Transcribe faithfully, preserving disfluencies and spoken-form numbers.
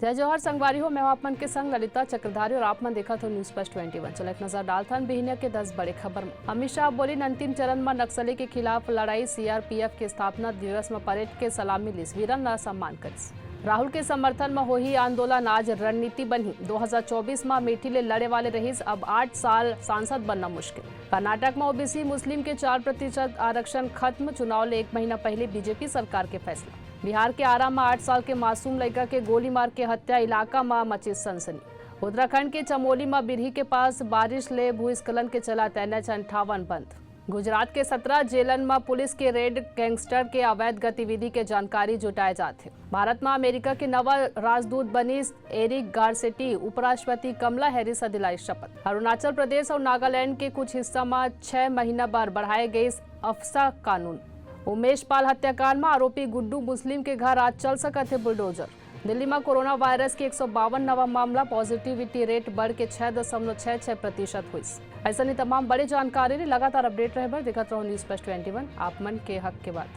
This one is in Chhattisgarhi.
जय जोहार संगवारी हो, मैं हूं आप मन के संग ललिता चक्रधारी और आप मन देखत हो News First twenty one। चलो एक नजर डालथन बिहनिया के दस बड़े खबर म। अमित शाह बोलिन, अंतिम चरण म नक्सली के खिलाफ लड़ाई, सीआरपीएफ के स्थापना दिवस म परेड के सलामी लिस, वीरन ला सम्मान करिस। राहुल के समर्थन म होही आंदोलन, आज रणनीति बनही। दो हज़ार चौबीस म अमेठी ले लड़े वाले रहिस, अब आठ साल सांसद बनना मुश्किल। कर्नाटक म ओबीसी मुस्लिम के चार प्रतिशत आरक्षण खत्म, चुनाव ले एक महीना पहले बीजेपी सरकार के फैसला। बिहार के आरा म आठ साल के मासूम लइका के गोली मार के हत्या, इलाका म मचिस सनसनी। उत्तराखंड के चमोली म बिरही के पास बारिश ले भूस्खलन के चलत एनएच अंठावन बंद। गुजरात के सत्रह जेलन म पुलिस के रेड, गैंगस्टर के अवैध गतिविधि के जानकारी जुटाए जात हे। भारत म अमेरिका के नवा राजदूत बनिस एरिक गार्सेटी, उपराष्ट्रपति कमला हैरिस ह दिलाइस शपथ। अरुणाचल प्रदेश अउ नागालैंड के कुछ हिस्सा म छह महीना बर बढ़ाए गइस अफसा कानून। उमेश पाल हत्याकांड म आरोपी गुड्डू मुस्लिम के घर आज चल सकत हे बुलडोजर। दिल्ली म कोरोना वायरस के एक सौ बावन नवा मामला, पॉजिटिविटी रेट बढ़ के छह दशमलव छह छह प्रतिशत होइस। अइसन ही तमाम बड़े जानकारी ले लगातार अपडेट रहे बर देखत रहो News First twenty one, आप मन के हक के बात।